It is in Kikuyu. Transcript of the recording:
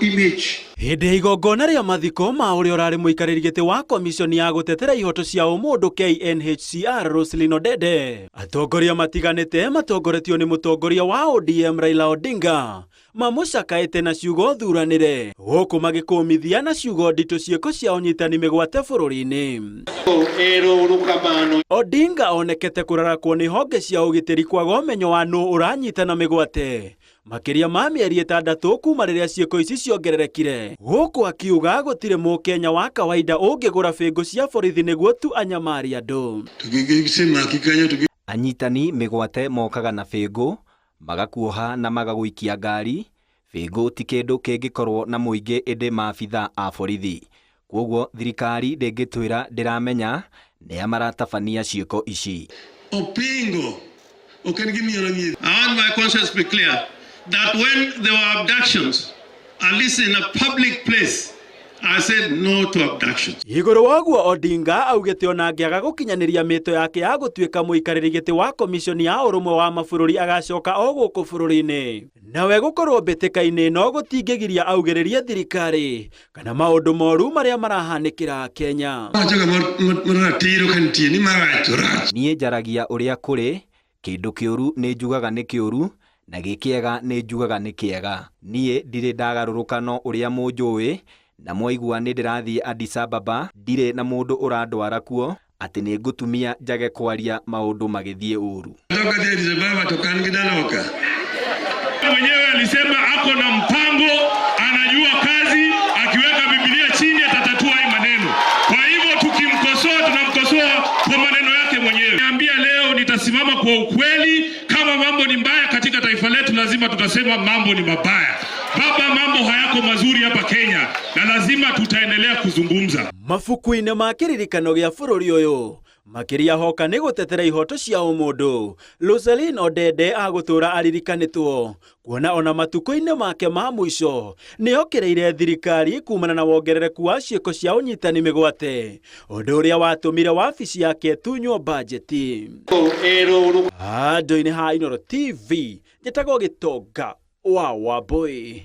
Image. Hĩndĩ ya igongona rĩa mathiko ma ũrĩa ũrarĩ mũikarĩri gĩtĩ wa komiconi ya gũtetera ihoto cia ũmũndũ KNHCR Roselyn Odede, atongoria matiganĩte matongoretio nĩ mũtongoria wa ODM Raila Odinga mamũcakaĩte na ciugo thuranĩre gũkũ magĩkũmithia na ciugo nditũ ciĩko cia ũnyitani mĩgwate bũrũri-inĩ. Odinga onekete kũrarakwo nĩ honge cia ũgitĩri kwaga ũmenyo wa nũ ũranyitana mĩgwate makĩria ma mĩeri ĩtandatũ kuma rĩrĩa ciĩko ici ciongererekire, gũkũ akiuga gũtirĩ mũkenya wa kawaida ũngĩgũra bĩngũ cia borithi nĩguo tu anyamarie andũ. Anyitani mĩgwate mokaga na bĩngũ, magakuoha na magagũikia ngari, bĩngũ ti kĩndũ kĩngĩkorwo na mũingĩ ĩndĩ maabitha a borithi. Kwoguo thirikari ndĩngĩtwĩra ndĩramenya nĩa maratabania ciĩko ici. Opingo ok en gima inyalo nyiedhi. I want my conscience to be clear that when there were abductions, at least in a public place, I said no to abductions. Igũrũ wa ũguo Odinga augĩte ona angĩaga gũkinyanĩria mĩto yake ya gũtuĩka mũikarĩri gĩtĩ wa komiconi ya ũrũmwe wa mabũrũri agacoka o gũkũ bũrũri-inĩ. Nawe gũkorwo mbĩtĩka-inĩ no gũtingĩgiria augĩrĩrie thirikari kana maũndũ moru marĩa marahanĩkĩra Kenya. Wachoga mar ratiro ka nitie ni marach to rach. Niĩ njaragia ũrĩa kũrĩ, kĩndũ kĩũru nĩ njugaga nĩ kĩũru, na gĩ kĩega nĩ njugaga nĩ kĩega. Niĩ ndirĩ ndagarũrũka no ũrĩa mũnjũĩ, na mwaigua nĩ ndĩrathiĩ Addis Ababa, ndirĩ na mũndũ ũrandwara kuo, atĩ nĩ ngũtumia njage kwaria maũndũ magĩthiĩ ũru. Toka dhi Addis Ababa to kan gi dalawa. Mwenyewe alisema ako na mpango, anajua kazi, akiweka Biblia chini atatatua hii maneno. Kwa hivyo tukimkosoa, tunamkosoa kwa maneno yake mwenyewe. Niambia leo nitasimama kwa ukweli. Kama mambo ni mbaya katika taifa letu, lazima tutasema mambo ni mabaya. Baba, mambo hayako mazuri hapa Kenya na lazima tutaendelea kuzungumza. Mabuku-inĩ ma kĩririkano gĩa bũrũri ũyũ makĩria hoka nĩ gũtetera ihoto cia ũmũndũ, Roselyn Odede agũtũra aririkanĩtwo kuona ona matukũ-inĩ make ma mũico nĩ okĩrĩire thirikari kumana na wongerereku wa ciĩko cia ũnyitani mĩgwate, ũndũ ũrĩa watũmire wabici yake ĩtunywo bajeti. Handũ-inĩ ha Inooro TV, njĩtagwo Gĩtonga wa Wambui.